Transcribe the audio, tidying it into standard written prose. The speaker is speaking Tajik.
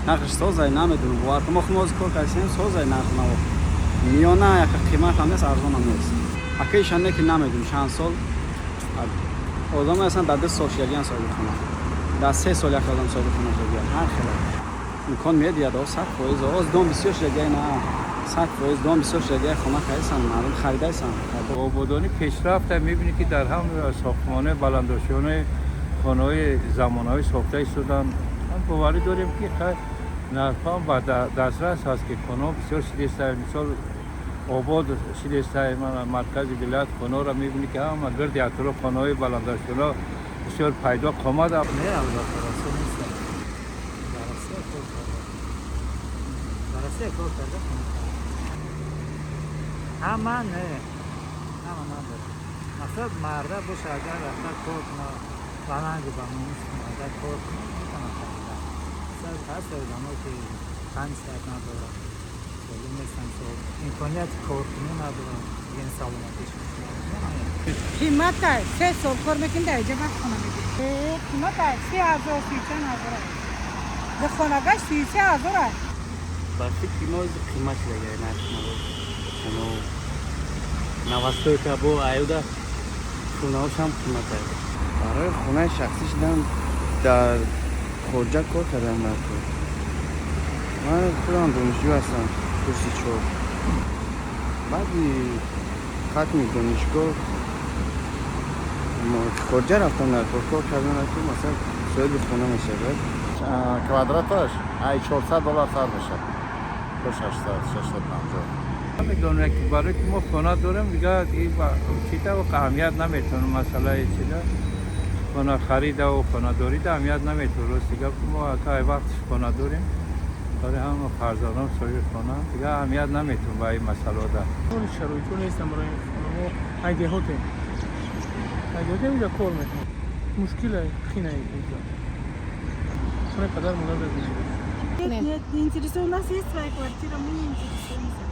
Нархаш созай, намедунам, бовар кун, мо худ кор кардем, созай нарх наво. Миёна яка қимат ҳам нест, арзон ҳам нест. Акаишан не ки намедунам чанд сол. Одам ҳастан, дар 2 сол шидагиян соҳиби хона. Дар 3 сол як одам соҳиби хона шидагиян. Ҳар хела. Имкон медиҳад, 100%. Оз дом бисёр шидагия на. 100% дом бисёр шидагия, хона кайсан, мардум харидайсан. Ободонӣ пешрафта мебинӣ, ки дар ҳам сохтмонои баландошёнаи хонаҳои замонавӣ сохта истоданд. Ҳам боварӣ дорем, ки нархҳо ба дастрас ҳаст, ки хонаҳо бисёр шидеста, мисол, обод шидеста. Маркази вилоят хонаҳоро мебинӣ, ки ҳама гирди атроф хонаҳои баландошёна бисёр пайдо қомад. Не, албатта, расо нестам. Дар Россия кор карда. Дар Россия кор карда. Ҳама не. Ҳама надорад. Мақсад марда боша, агар рафта кор куна, ба нангу ба номус куна, агар кор куна, метавонад харида. Ҳаст одамо, ки 5 соат надорад. Солим нестанд, имконияти коркунӣ надоранд, яъне саломатиш. Қимата 3 сол кор мекунӣ, дар иҷа вақт хона мегирӣ. Қимата 30 000, си чанд ҳазор аст. Ду хонагаш 33 000 аст. Ба фикри мо, қимат шудага нарх хоно. Новостройка бо аюда хонаҳошам қимат аст. Барои хонаи шахсӣ шудан дар хориҷа кор кардам дар кор. Ман худам донишҷӯ ҳастам, курси чор. Баъди хатми донишгоҳ хориҷа рафтам, дар кор кор кардам дар кор, масалан, соҳиби хона мешавад. Квадраташ ай 400 доллар сар мешавад то 600, 650. Намедонам, ки барои ки мо хона дорем, дига чида аҳамият наметавонам, масъалаи чида, хона харидаву хонадорида аҳамият наметавон. Рост дига, мо ай вақтш хона дорем, барои ҳама фарзандон соҳиби хона, дига аҳамият наметавон ба ин масъалаода. Шароитҳо нестам барои хона. Мо ай деҳотем, ай деҳотем, инҷа кор мекунем, мушкила, қинае инҷа хонаи падар модар. Нет, нет, не интересует. У нас есть своя квартира, мы не интересуемся.